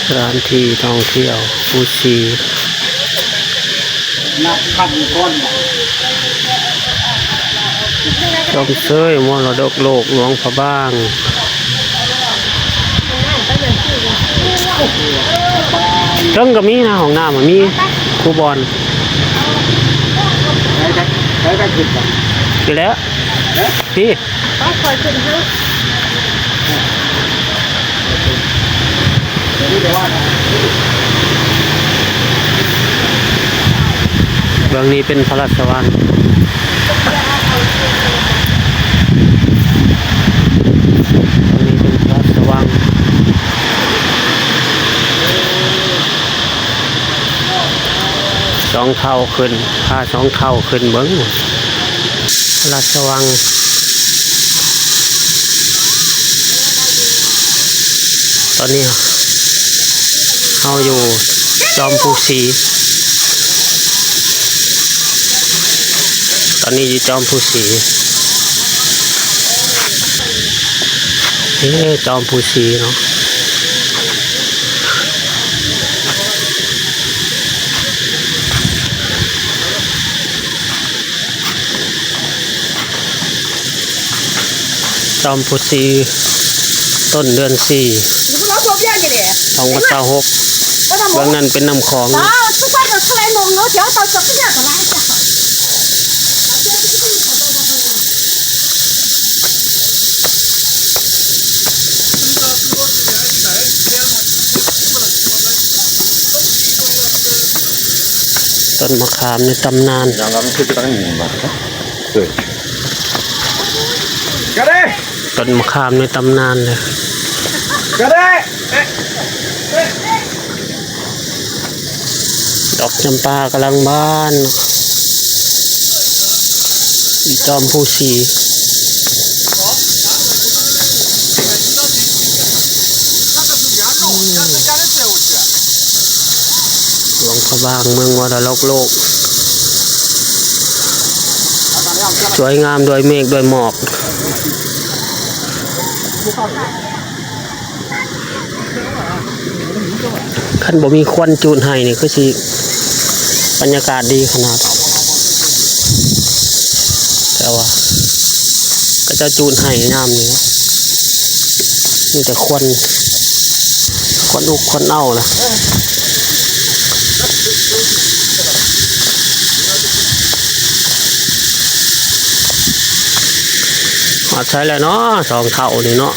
ສະຖານທີ່ທ່ອງທ່ຽວພູສີ ນັບພັນກ້ອນ ຊົມເຊີຍມໍລະດົກໂລກຫຼວງພະບາງ. ເທິງກໍມີນະ ຫ້ອງນ້ຳມີຄູ່ບ່ອນ. ໄປໄປຂຶ້ນ ນີ້ແຫຼະ ນີ້ ໄປ ຂ້ອຍຂຶ້ນໃຫ້. ເບື້ອງນີ້ເປັນພະລາຊະວັງ ເບື້ອງນີ້ເປັນພະລາຊະວັງ. ສອງເຖົ້າຂຶ້ນ ພາສອງເຖົ້າຂຶ້ນເບິ່ງລາຊະວັງ. ຕອນນີ້ເຮົາຢູ່ຈອມພູສີ ຕອນນີ້ຢູ່ຈອມພູສີ ເອີ ຈອມພູສີເນາະ. ຈອມພູສີ ຕົ້ນເດືອນສີ່ ສອງພັນຊາວຫົກ ເບື້ອງນັ້ນເປັນນ້ຳຂອງ. ຕົ້ນມະຂາມໃນຕຳນານ ຍັງລະມັນຄືຈະຕັ້ງຢູ່ມາ ເອີ ກະເດ້ ຕົ້ນມະຂາມໃນຕຳນານເລີຍ ກະເດ້. ດອກຈຳປາກຳລັງບານ ຢູ່ຈອມພູສີ. ຫຼວງພະບາງ ເມືອງມໍລະດົກໂລກ ສວຍງາມດ້ວຍເມກດ້ວຍໝອກ. ຄັນບໍ່ມີຄວັນຈູດໄຫ້ນີ້ຄືຊິບັນຍາກາດດີຂະໜາດ ແຕ່ວ່າເຂົາເຈົ້າຈູດໄຫ້ຍາມນີ້ ມີແຕ່ຄວັນ ຄວັນອຸບຄວັນເອົ້າລະ. ຮອດໃສແລ້ວເນາະ ສອງເຖົ້ານີ້ເນາະ.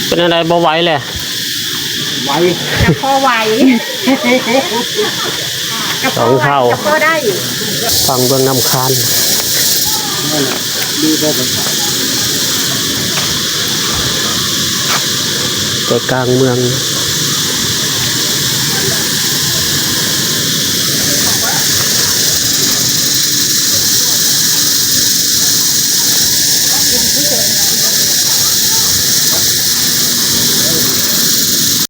ເປັນແນວໃດ ບໍ່ໄຫວແຫຼະ? ໄຫວ ກະພໍໄຫວ ສອງເຖົ້າ ກະພໍໄດ້ ຟັງເບິ່ງນ້ຳຄານ ໃຈກາງເມືອງ.